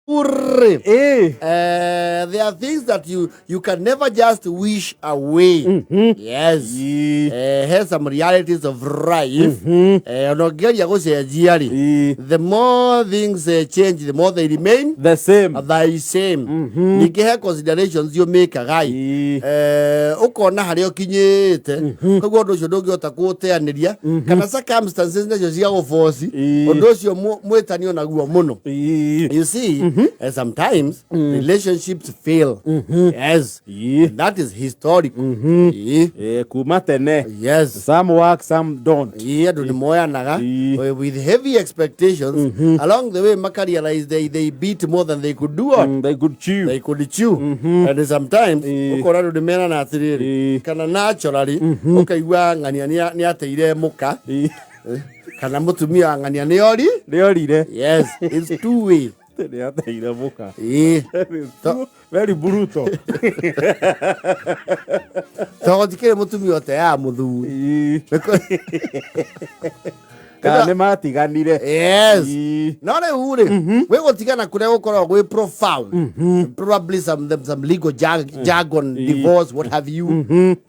Urre. Ĩĩ. There are things that you can never just wish away. Yes. Ĩĩ. Has some realities of life. Ona ũngĩgeria gũcenjia rĩ, Ĩĩ. the more things change, the more they remain The same. the same. Ningĩ he considerations ũmĩkaga ĩ. Ĩĩ. Ũkona harĩa ũkinyĩte, koguo ũndũ ũcio ndũngĩhota kũũteanĩria, kana circumstances nacio cigagũboci Ĩĩ. ũndũ ũcio mwĩtanio naguo mũno. Ĩĩ. You see, sometimes relationships fail. Yes. Ĩĩ. That is historic. Ĩĩ. Ĩĩ, kuma tene. Yes. Some work, some don't. Ĩĩ, andũ nĩ moyanaga Ĩĩ. with heavy expectations. Along the way makarealize they beat more than they could do what? They could chew. They could chew. And sometimes Ĩĩ. ũkora andũ nĩ merana atĩrĩrĩ, Ĩĩ. kana naturally ũkaigua ng'ania nĩ ateire mũka Ĩĩ. kana mũtumia wa ng'ania nĩ ori. Nĩorire. Yes, it's two way. Nĩ ateire mũka. Ĩĩ. Very brutal. To gũtikĩrĩ mũtumia ũteaga mũthuri. Ĩĩ. Kana nĩ matiganire. Yes. Ĩĩ. No rĩu rĩ, gwĩ gũtigana kũrĩa gũkoragwo gwĩ profound, probably some legal jargon, divorce, what have you,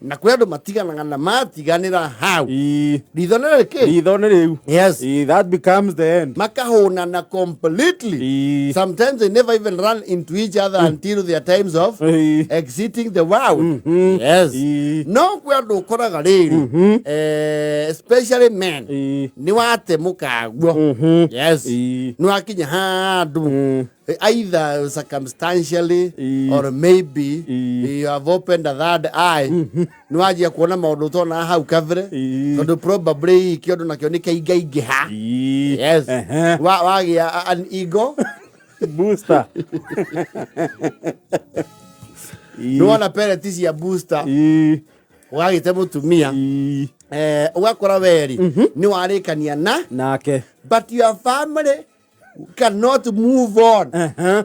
na kwĩ andũ matiganaga na matiganĩra hau, Ĩĩ. ritho nĩ rĩkĩ. Ritho nĩ rĩu. Yes. Ĩĩ, that becomes the end. Makahũnana completely. Ĩĩ. Sometimes they never even run into each other until their times of Ĩĩ. exiting the world. Yes. Ĩĩ. No kwĩ andũ ũkoraga rĩrĩ, especially men, Ĩĩ. nĩ watemũka guo. Yes. Ĩĩ. Nĩ wakinya handũ, either circumstantially Ĩĩ. or maybe Ĩĩ. you have opened a third eye, nĩ wanjia kuona maũndũ ũtonaga hau kabere, Ĩĩ. tondũ probably kĩũndũ nakĩo nĩ kĩingaingĩha. Ĩĩ. Yes. Wagĩa an ego Booster. Nĩ wona pellet cia booster, Ĩĩ. ũgagĩte mũtumia. Ĩĩ. Ũgakora weri nĩ warĩkania na Nake. but your family cannot move on.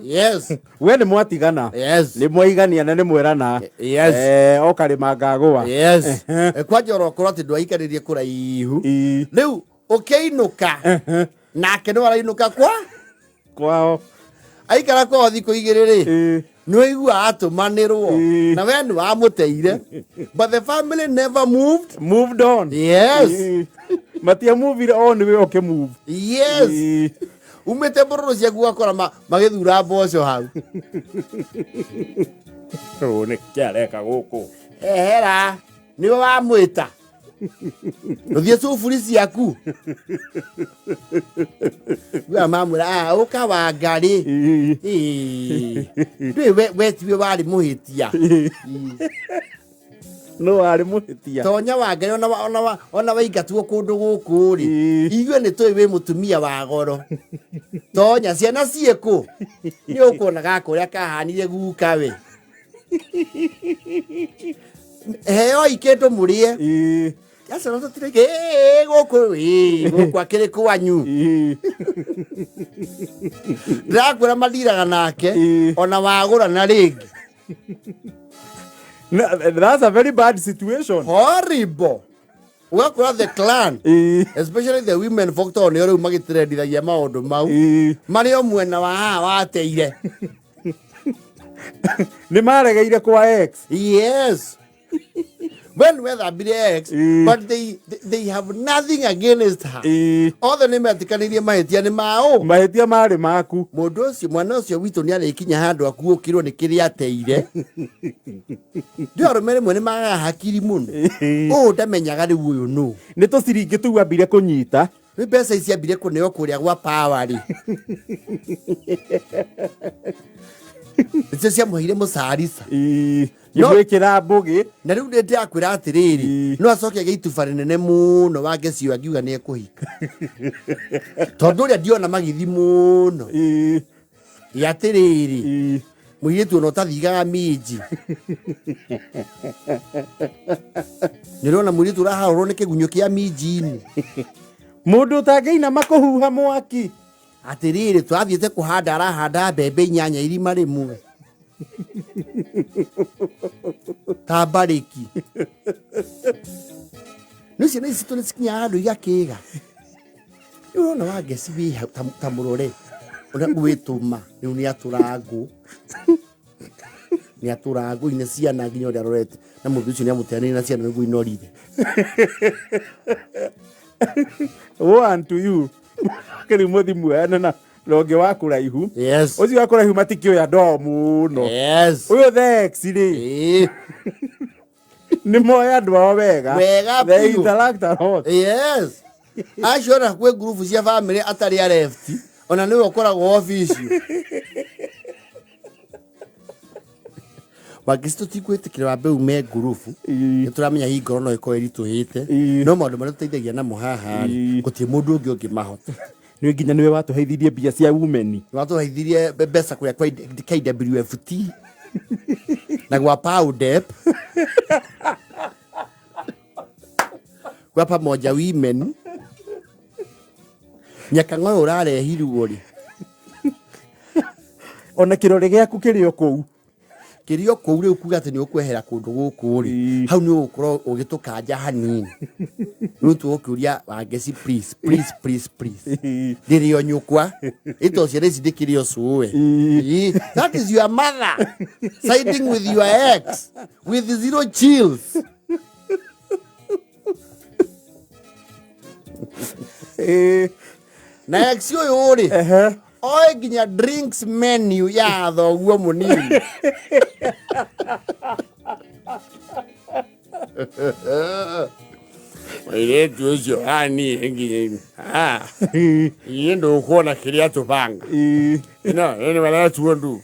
Yes. We nĩ mwatigana. Yes. Nĩ mwaigania na nĩ mwerana. Yes. Okarĩma ngagũa. Yes. Kwanja orokorwo atĩ ndwaikarĩrie kũraihu, Ĩĩ. rĩu ũkĩinũka nake nĩ arainũka kwa Kwao. Aikara kwao thikũ 2 rĩ, Ĩĩ. nĩ waigua atũmanĩrwo Ĩĩ. na we nĩ wamũteire, but the family never moved. Moved on. Yes. Ĩĩ. Matiamuvire on, we ũkĩmove. Yes. Ĩĩ. Umĩte mbũrũrũ ciaku ũgakora magĩthura mboco hau. Ũũ nĩ kĩ areka gũkũ? Ehera, nĩwe wamwĩta rũthiĩ cuburi ciaku we mamwĩra, "Ah, ũka wangarĩ." Ĩĩ. Ĩĩ. Ndũĩ we tiwe warĩ mũhĩtia. No warĩ mũhĩtia. Tonya wangarĩ, ona waingatwo kũndũ gũkũ rĩ, Ĩĩ. ithuĩ nĩ tũĩ wĩ mũtumia wa goro. Tonya, ciana ciĩkũ? Nĩ ũkuona gaka ũrĩa kahanire guka we. Heoi kĩndũ mũrĩe. Ĩĩ. Acio tũtirĩ gũkũ, ĩĩ, gũkũ akĩrĩ kwanyu. Ĩĩ. Ndĩrakwĩra mathiraga nake. Ĩĩ. Ona wagũra na rĩngĩ. No, that's a very bad situation. Horrible. Ũgakora the clan, Ĩĩ. especially the women folk, tondũ nĩo rĩu magĩtrendithagia maũndũ mau, Ĩĩ. marĩ o mwena wa haha wateire. Nĩ maregeire kwa ex. Yes, when wethambire ex. Ĩĩ. But they have nothing against her. Ĩĩ. Othe nĩ metĩkanĩirie mahĩtia nĩ mao. Mahĩtia marĩ maku. Mũndũ ũcio, mwana ũcio witũ nĩ arĩkinya handũ akuũkirwo nĩ kĩrĩa ateire. Ndĩ arũme rĩmwe nĩ magaga hakiri mũno. Ũũ ndamenyaga rĩu ũyũ nũ. Nĩ tũciringi tũu ambire kũnyita. Rĩu mbeca ici ambire kũneo kũrĩa gwa power rĩ, nĩcio ciamũheire mũcarica. Ĩĩ. No- Ngĩmwĩkĩra mbũgĩ. Na rĩu nĩ ndĩrakwĩra atĩrĩrĩ, Ĩĩ. no acoke agĩe ituba rĩnene mũno wangecio angiuga nĩ ekũhika, tondũ ũrĩa ndiona magithi mũno. Ĩĩ. Ĩ atĩrĩrĩ, Ĩĩ. mũirĩtu ona ũtathigaga minji, nĩ ũrona mũirĩtu ũraharũrwo nĩ kĩgunyũ kĩa minji-inĩ. Mũndũ ũtangĩinama kũhuha mwaki. Atĩrĩrĩ, tũrathiĩte kũhanda, arahanda mbembe 8 irima rĩmwe ta mbarĩki. Nĩ ciana ici citũ nĩ cikinyaga handũ igakĩga. Rĩu ũrona wangeci wĩ hau ta mũrore. Ũrĩa gwĩtũma rĩu nĩ atũra ngũ, nĩ atũra ngũ ine ciana nginya ũrĩa arorete na mũthuri ũcio nĩ amũteanĩirie na ciana nĩguo inorire. Woe unto you. Kĩrĩ mũthi muoyane na ũngĩ wa kũraihu. Ũcio wa kũraihu matikĩũĩ andũ ao mũno. Ũyũ the ex rĩ, nĩ moĩ andũ ao wega. Wega They biũ. interact a lot. Yes, acio ona kwĩ ngurubu cia bamĩrĩ atarĩ arefti, ona nĩwe ũkoragwo obici wangĩci. Tũtikwĩtĩkĩra wambe ume ngurubu. Nĩ tũramenya hihi ngoro no ĩkorwo ĩritũhĩte, no maũndũ marĩa tũteithagia namo haha rĩ, gũtirĩ mũndũ ũngĩ ũngĩmahota. Nĩ nginya nĩwe watũheithirie mbia cia umeni. Watũheithirie mbeca kũrĩa kwa KWFT na gwa PAUDEP, gwa Pamoja Women. Nyakang'oyo ũrarehirwo rĩ? Ona kĩrore gĩaku kĩrĩ o kũu. Kĩrĩ o kũu. Rĩu kuga atĩ nĩ ũkwehera kũndũ gũkũ rĩ, hau nĩ ũgũkorwo ũgĩtũkanja hanini. Rĩu tũgũkĩũria Wangeci, please, please, please, please, ndĩrĩ o nyũkwa ĩto ciana ici ndĩkĩrĩ o cũwe. That is your mother siding with your ex with zero chills. Na ex ũyũ rĩ, oe nginya drinks menu ya thoguo mũnini. Mũirĩtu ũcio niĩ nginya inyuĩ ndũkuona kĩrĩa tũbanga ĩno ĩno maretuo ndu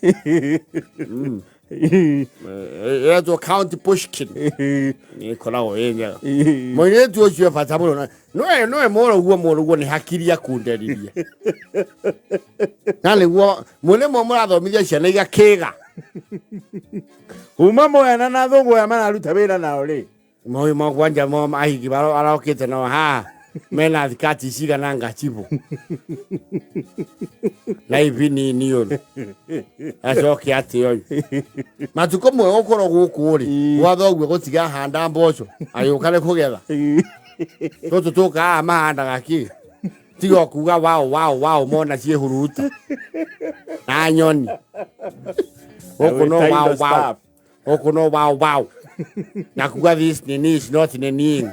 ĩretwo County Pushkin, nĩ ĩkoragwo ĩ njega. Mũirĩtu ũcio e bata mũno noe noe mũrũguo mũrũguo nĩ hakiria kunderirie na nĩguo mũnĩmwe mũrathomithia ciana igakĩga. Kuma moyana na thũngũ aya mararuta wĩra nao rĩ. Moi mokwanja mo ahiki arokĩte no haha mena thikati cigana ngacibu na ibi nini ũyũ acoke atĩ ũyũ matukũ mwe gũkorwo gũkũ rĩ, gwa thoguo gũtiga handa mboco agĩũka nĩ kũgetha tũtũ tũkaga mahandaga kĩ tiga o kuga wao wao wao mona ciĩhuruta na nyoni gũkũ no Kind wao of wao stuff. Gũkũ no wao wao na kuga this nini is not nini.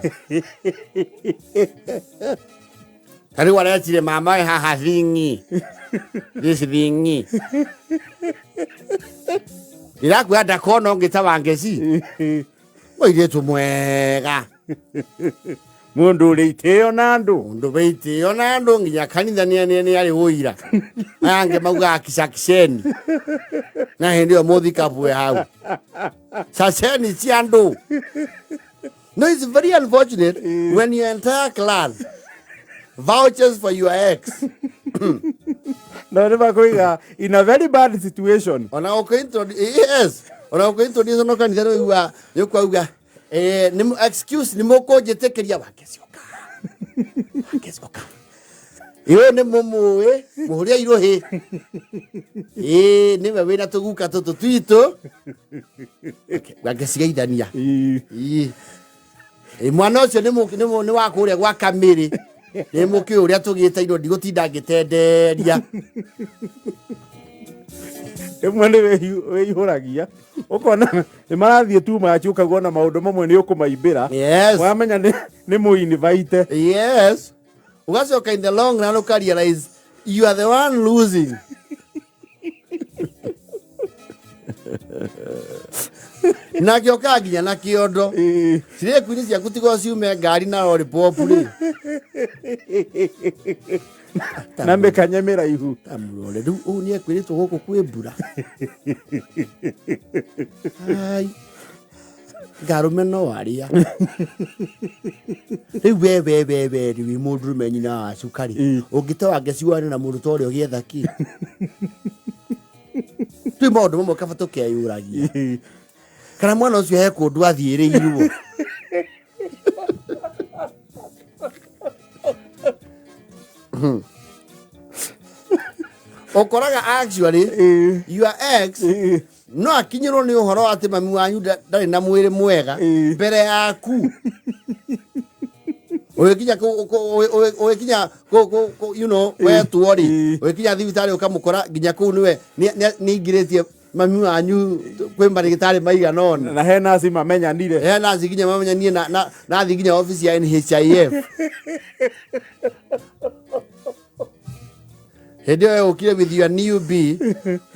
Ta rĩu aretire mama we haha thingi this thingi ndĩrakuoya ndakona ũngĩ ta Wangeci, mũirĩtu mwega. Mũndũ ũrĩ itĩo na andũ. Mũndũ wĩ itĩo na andũ nginya kanitha nĩ arĩ ũira. Aya angĩ maugaga kicakiceni na hĩndĩ ĩyo mũthikabu we hau caceni cia andũ. No, it's very unfortunate when your entire clan vouches for your ex. No nĩ makũiga in a very bad situation. Ona ũkĩ yes, ona ũkĩ no kanitha nĩ ũigua nĩ ũkwauga excuse, nĩ mũkũnjĩtĩkĩria Wangeci ũka, Wangeci ũka, ĩũ nĩ mũmũĩ mũhũria irũhĩ ĩĩ nĩwe wĩna tũguka tũtũ twitũ. Wangeci geithania. Ĩĩ. Ĩ, mwana ũcio nĩ wa kũrĩa gwa kamĩrĩ, nĩ mũkĩũĩ ũrĩa tũgĩtairwo, ndigũtinda ngĩtenderia. Rĩmwe nĩ wĩihũragia ũkona nĩ marathiĩ too much, ũkauga ona maũndũ mamwe nĩ ũkũmaimbĩra. Wamenya nĩ mũinvite. Yes, ugacoka in the long run uka realize you are the one losing. Nakĩo ka nginya na kĩondo cirĩ kwini ciaku tigo ciume ngari na lollipop rĩ. Na mĩkanye mĩraihu. Tamũrore rĩu, ũũ nĩ ekwĩrĩtwo gũkũ kwĩ mbura. Ai ngarũme no arĩa rĩu we we we we rĩu wĩ mũndũrũme nyina wa cukari. Ũngĩte wangeciwane na mũndũ ta ũrĩa ũgĩetha kĩ twĩ maũndũ mamwe kaba tũkeyũragia kana mwana ũcio he kũndũ athiĩrĩirwo. Ũkoraga actually your ex no akinyĩrwo nĩ ũhoro atĩ mami wanyu ndarĩ na mwĩrĩ mwega mbere yaku. Ũgĩkinya ũgĩkinya wetwo rĩ, ũgĩkinya thibitarĩ ũkamũkora nginya kũu nĩwe nĩingirĩtie mami wanyu kwĩ marĩgĩtarĩ maigana ũna. Na he naci mamenyanire. He naci nginya mamenyanire na thiĩ nginya obici ya NHIF. Hĩndĩ ĩyo ũkire with your new B,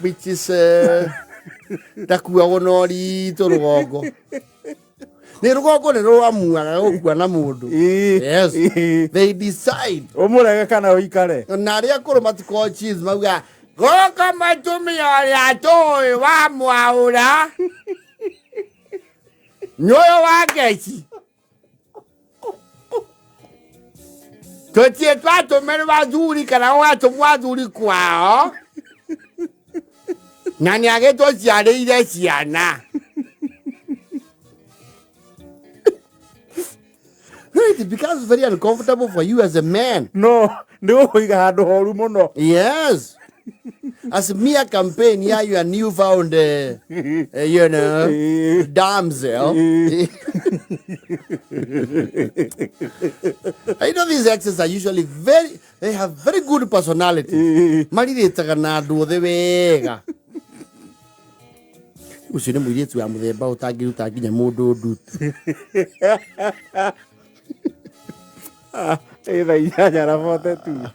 which is ndakuagwo na ũritũ rũgongo. Nĩ rũgongo nĩ rũamuaga gũkua na mũndũ. Yes. They decide. Ũmũrege kana ũikare. Na arĩa akũrũ matikoragwo cheese mauga gũkũ mũtumia ũrĩa tũĩ wa mwaũra nĩ ũyũ wa ngeci. Tũtirĩ twatũmĩrwo athuri kana gũgatũmwo athuri kwao na nĩ agĩtũciarĩire ciana. No, it becomes very uncomfortable for you as a man. No, nĩ gũkũiga handũ horu mũno. Yes. As mere campaign, yeah, your newfound, damsel. I know these exes are usually very, they have very good personality. Marirĩtaga na andũ othe wega. Ũcio nĩ mũirĩtu wa mũthemba ũtangĩruta nginya mũndũ ndutu. Ĩ thaa 8:42.